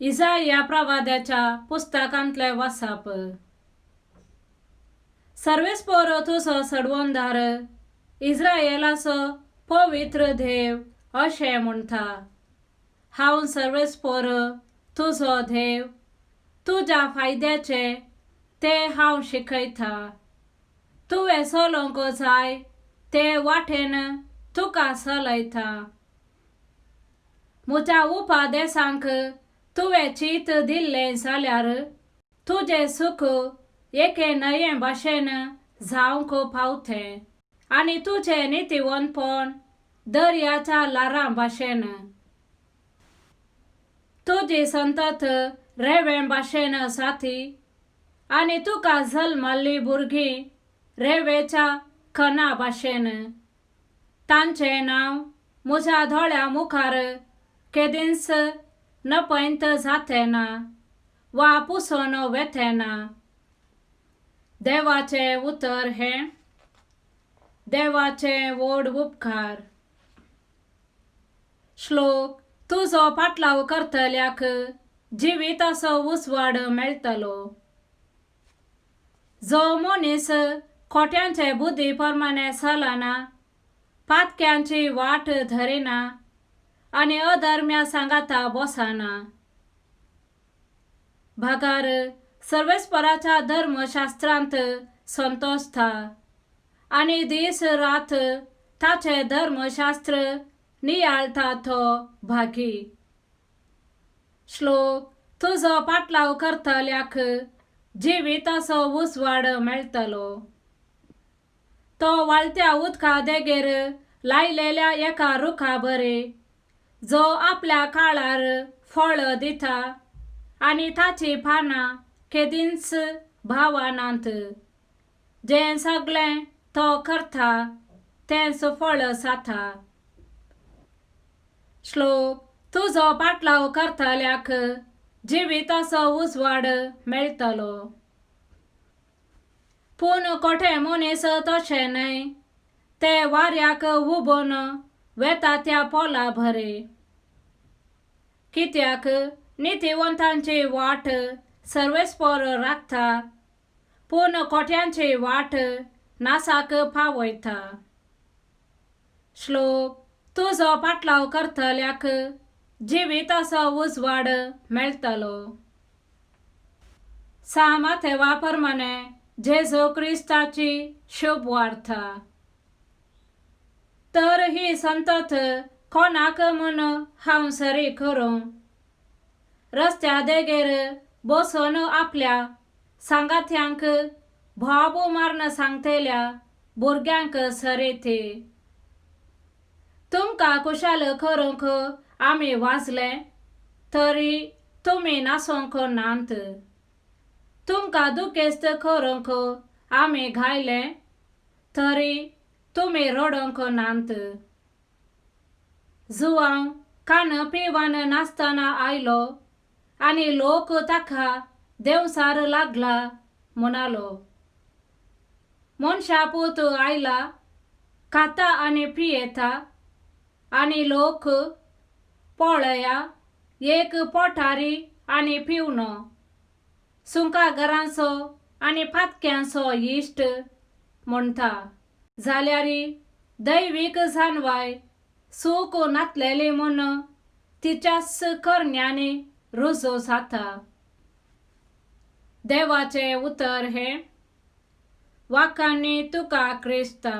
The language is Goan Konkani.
इजाया प्रवाद्याच्या पुस्तकांतलें वाचप. सर्वेस्पोर तुजो सडवणदार, इस्रायेलाचो पवित्र देव अशें म्हणटा, हांव सर्वेस्पोर तुजो देव, तुज्या फायद्याचें तें हांव शिकयतां. तुवें चलोवंक जाय ते वाटेन तुका चलयतां. म्हज्या उपदेसांक तुवें चीत दिल्लें जाल्यार तुजें सूख एके न्हंये भाशेन जावंक पावतें आनी तुजें नितीवंतपण दर्याच्या ल्हारां भाशेन. तुजी संतत रेंवे भाशेन जाती आनी तुका जल्मल्लीं भुरगीं रेंवेच्या कणा भाशेन. तांचें नांव म्हज्या दोळ्यां मुखार केदींच नपयंत जातें ना वा पुसून वेतें ना. देवाचें उतर हें. देवाचे व्हड उपकार. श्लोक. तुजो पाटलाव करतल्याक जिविताचो उजवाड मेळटलो. जो मनीस खोट्यांचे बुद्धी प्रमाणे चलना, पातक्यांची वाट धरिना आनी अधर्म्या सांगाता बसना, भागार सर्वेस्पराच्या धर्मशास्त्रांत संतोषता आनी दीस रात ताचें धर्मशास्त्र नियाळटा तो भागी. श्लोक. तुजो पाटलाव करतल्याक जिविताचो उजवाड मेळटलो. तो व्हाळत्या उदका देगेर लायलेल्या एका रुखा बरे, जो आपल्या काळार फळ दिता आनी ताचीं पानां केदींच भावनात. जें सगळें तो करता तें सुफळ जाता. श्लोक. तुजो पाटलाव करतल्याक जिविताचो उजवाड मेळटलो. पूण कोठे मनीस तशें न्हय, ते वाऱ्याक उबून वेता त्या पोला बरे. कित्याक नितीवंतांची वाट सर्वेस्पोर राखता, पूण कोट्यांची वाट नासाक पावयता. श्लोक. तुजो पाटलाव करतल्याक जिविताचो उजवाड मेळटलो. सा माथेवा प्रमाणे जेजू क्रिस्ताची शुभ वार्ता. तर ही संतत कोणाक म्हूण हांव सरी करूं? रस्त्या देगेर बसून आपल्या सांगात्यांक बोबो मारून सांगतल्या भुरग्यांक सरी ती. तुमकां खुशाल करूंक आमी वाजले तरी तुमी नाचोंक नात, तुमकां दुखेस्त करूंक आमी गायले तरी तुमी रडोंक नात. जुवांव खाण पिवन नासतना आयलो आनी लोक ताका देंवचार लागला म्हणालो. मनशा पूत आयला, खाता आनी पियेता आनी लोक, पळया, एक पोटारी आनी पिवणो, सुंकाघरांचो आनी पातक्यांचो इश्ट म्हणटा. जाल्यार दैवीक जानवाय चूक नातलेली म्हूण तिच्याच करण्यांनी रुजू जाता. देवाचें उतर हें. वाखाणी तुका क्रिस्ता.